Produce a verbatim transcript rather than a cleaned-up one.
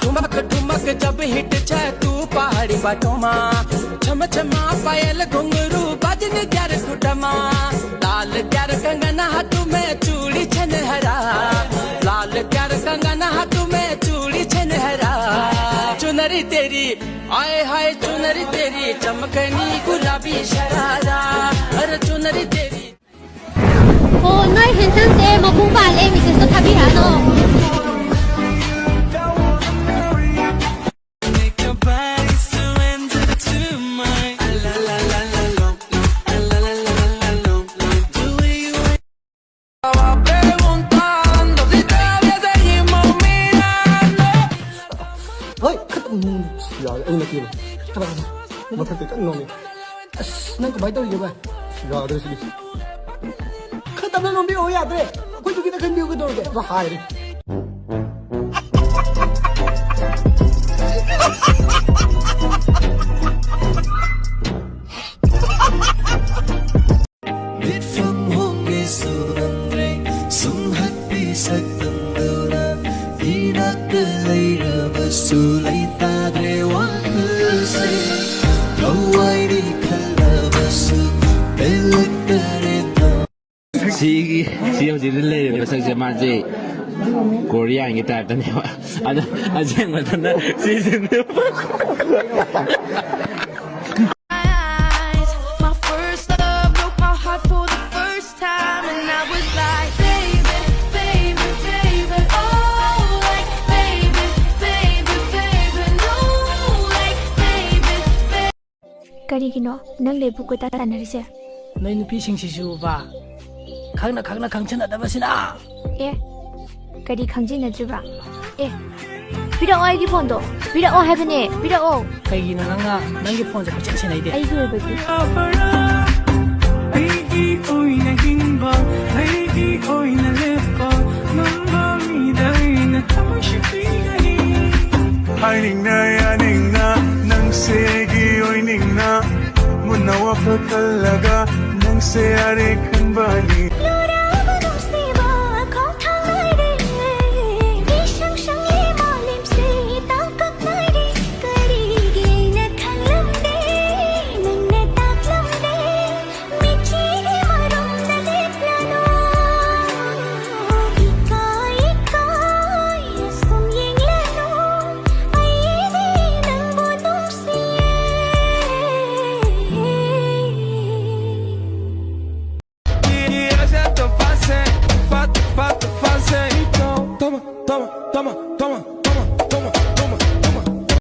ठुमक ठुमक जब हिट छै तू पहाड़ी बाटोमा, छम छमा पायल घुंघरू बाजन ग्यार खुटमा। लाल ग्यार कंगन हाथ में चूड़ी छनहरा, लाल ग्यार कंगन हाथ में चूड़ी छनहरा। चुनरी तेरी आए हाय चुनरी तेरी चमकनी गुलाबी शरारा। अरे चुनरी तेरी। ꯑꯣ, ꯅꯣꯏ ꯍꯦꯟꯁꯝꯁꯦ ꯃꯄꯨꯡ ꯐꯥꯍꯜꯂꯦ, ꯃꯦꯁꯦꯖꯇꯣ ꯊꯥꯕꯤꯔꯛꯑꯅꯣ꯫ ꯍꯣꯏ, ꯈꯠ-, ꯎꯝ, ꯌꯥꯔꯦ, ꯑꯩ ꯅꯠꯇꯦꯕ꯫ ꯀꯅꯥ, ꯀꯅꯥ? ꯃꯊꯛꯇ ꯀꯟꯅ ꯅꯣꯝꯃꯤ꯫ ꯑꯁ, ꯅꯪ ꯀꯃꯥꯏꯅ ꯇꯧꯔꯤꯒꯦ, ꯚꯥꯏ? ꯌꯥꯗ꯭ꯔꯦ ꯁꯤꯗꯤ꯫ ꯈꯔ ꯇꯞꯅ ꯅꯣꯝꯕꯤꯔꯛꯑꯣ, ꯌꯥꯗ꯭ꯔꯦ꯫ ꯑꯩꯈꯣꯏꯗꯨꯒꯤꯗ ꯈꯟꯕꯤꯌꯨ ꯀꯩꯗꯧꯔꯒꯦ? ꯑꯗꯣ ꯍꯥꯏꯔꯦ꯫ ꯃꯤꯠꯐꯝ ꯍꯣꯡꯒꯦꯁꯨ ꯉꯝꯗ꯭ꯔꯦ, ꯁꯨꯝ ꯍꯠꯄꯤ ꯁꯛꯇꯝꯗꯨꯅ꯫ ꯏꯅꯥꯛꯇ ꯂꯩꯔꯕꯁꯨ ꯂꯩꯇꯥꯗ꯭ꯔꯦ ꯋꯥꯈꯜꯁꯦ꯫ ꯊꯋꯥꯏꯅꯤ ꯈꯜꯂꯕꯁꯨ ꯄꯦꯜꯂꯛꯇꯔꯦ ꯊꯃꯣꯏ꯫ ꯁꯤꯒꯤ, ꯁꯤ ꯍꯧꯖꯤꯛ ꯂꯩꯔꯤꯕ ꯁꯛꯁꯦ ꯃꯥꯁꯦ ꯀꯣꯔꯤꯌꯥꯟꯒꯤ ꯇꯥꯏꯞꯇꯅꯦꯕ꯫ ꯑꯗꯣ ꯑꯁꯦꯡꯕꯗꯅ ꯁꯤꯁꯤꯅꯦꯕ꯫ My first love broke my heart for the first time, and I was like, baby, baby, baby, oh, like, baby, baby, baby, no, like, baby, baby. ꯀꯔꯤꯒꯤꯅꯣ ꯅꯪ ꯂꯩꯕꯨ ꯀꯣꯏꯇꯥꯟ ꯇꯥꯟꯅꯔꯤꯁꯦ? ꯅꯣꯏ ꯅꯨꯄꯤꯁꯤꯡꯁꯤꯁꯨꯕ, ꯈꯪꯅ ꯈꯪꯅ ꯈꯪꯖꯤꯟꯅꯗꯕꯁꯤꯅ꯫ ꯑꯦ, ꯀꯔꯤ ꯈꯪꯖꯤꯟꯅꯗ꯭ꯔꯤꯕ? ꯑꯦ, ꯄꯤꯔꯛꯑꯣ ꯑꯩꯒꯤ ꯐꯣꯟꯗꯣ꯫ ꯄꯤꯔꯛꯑꯣ ꯍꯥꯏꯕꯅꯦ, ꯄꯤꯔꯛꯑꯣ꯫ ꯀꯩꯒꯤꯅꯣ ꯅꯪꯅ ꯅꯪꯒꯤ ꯐꯣꯟꯁꯦ ꯄꯪꯁꯤꯟ ꯁꯤꯟꯅꯩꯗꯤ? ꯑꯩꯒꯤ ꯑꯣꯏꯕꯗꯤ꯫ ꯑꯩꯒꯤ ꯑꯣꯏꯅ ꯍꯤꯡꯕ, ꯑꯩꯒꯤ ꯑꯣꯏꯅ ꯂꯦꯞꯄ ꯉꯝꯕ ꯃꯤꯗ ꯑꯩꯅ ꯊꯃꯣꯏꯁꯦ ꯄꯤꯒꯅꯤ꯫ ꯍꯥꯏꯅꯤꯡꯅ ꯌꯥꯅꯤꯡꯅ ꯅꯪꯁꯦ ꯑꯩꯒꯤ ꯑꯣꯏꯅꯤꯡꯅ, ꯃꯨꯟꯅ ꯋꯥꯈꯜ ꯈꯜꯂꯒ ꯅꯪꯁꯦ ꯌꯥꯔꯦ ꯈꯟꯕꯅꯤ꯫ ꯂꯨꯔꯕ ꯅꯨꯡꯁꯤꯕ ꯈꯣꯡꯊꯥꯡ ꯂꯩꯔꯦ, ꯃꯤꯁꯛ Toma, toma.